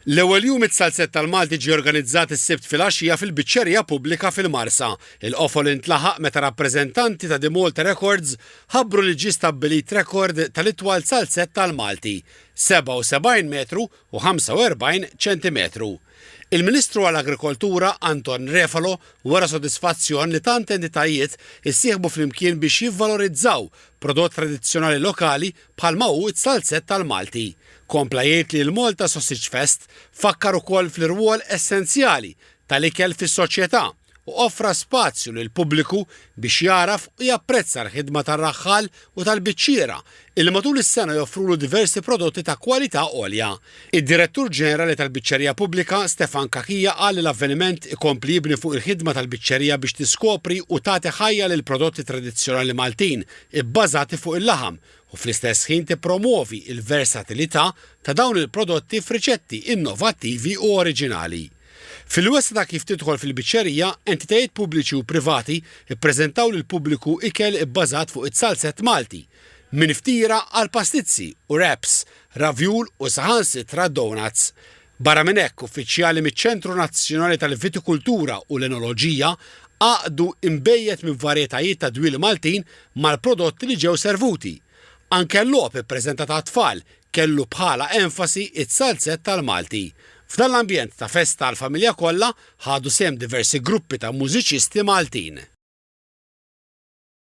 L-ewwel jum it-Salzett tal-Malti ġie organizzat is-Sibt filgħaxija fil-Biċċerija Pubblika fil-Marsa. Il-qofol intlaħaq meta rappreżentanti ta' The Malta Records ħabbru li ġie stabbilit rekord tal-itwal salzett tal-Malti, 77 metru u 45 ċentimetru. Il-Ministru għall-Agrikoltura Anton Refalo wera sodisfazzjon li tant entitajiet issieħbu flimkien biex jivvalorizzaw prodott tradizzjonali lokali bħalma hu t-salzett tal-Malti. Kompla jgħid li l-Malta Sausage Fest fakkar ukoll fl-irwol essenzjali tal-ikel fis-soċjetà u offra spazju lill-pubbliku biex jagħraf u japprezza l-ħidma tar-raħħal u tal-biċċiera illi matul is-sena joffrulu diversi prodotti ta' kwalità għolja. Id-Direttur Ġenerali tal-Biċċerija Pubblika, Stefan Cachia qal li l-avveniment ikompli jibni fuq il-ħidma tal-biċċerija biex tiskopri u tagħti ħajja lill-prodotti tradizzjonali Maltin ibbażati fuq il-laħam u fl-istess ħin tippromwovi l-versatilità ta' dawn il-prodotti f'riċetti innovattivi u oriġinali. Fil-wesgħa ta' kif tidħol fil-biċċerija, entitajiet pubbliċi u privati ppreżentaw lill-pubbliku ikel ibbażat fuq it-salzett Malti, minn ftira għal pastizzi u wraps, ravjul u saħansitra donuts. Barra minn hekk, uffiċjali miċ-Ċentru Nazzjonali tal-Vitikultura u l-Enoloġija għaqqdu inbejjed minn varjetajiet ta' dwieli Maltin mal-prodotti li ġew servuti. Anke l-logħob ippreżentat għat-tfal kellu bħala enfasi t-salzett tal-Malti. F'dan l-ambjent ta' festa għall-familja kollha ħadu sehem diversi gruppi ta' mużiċisti Maltin.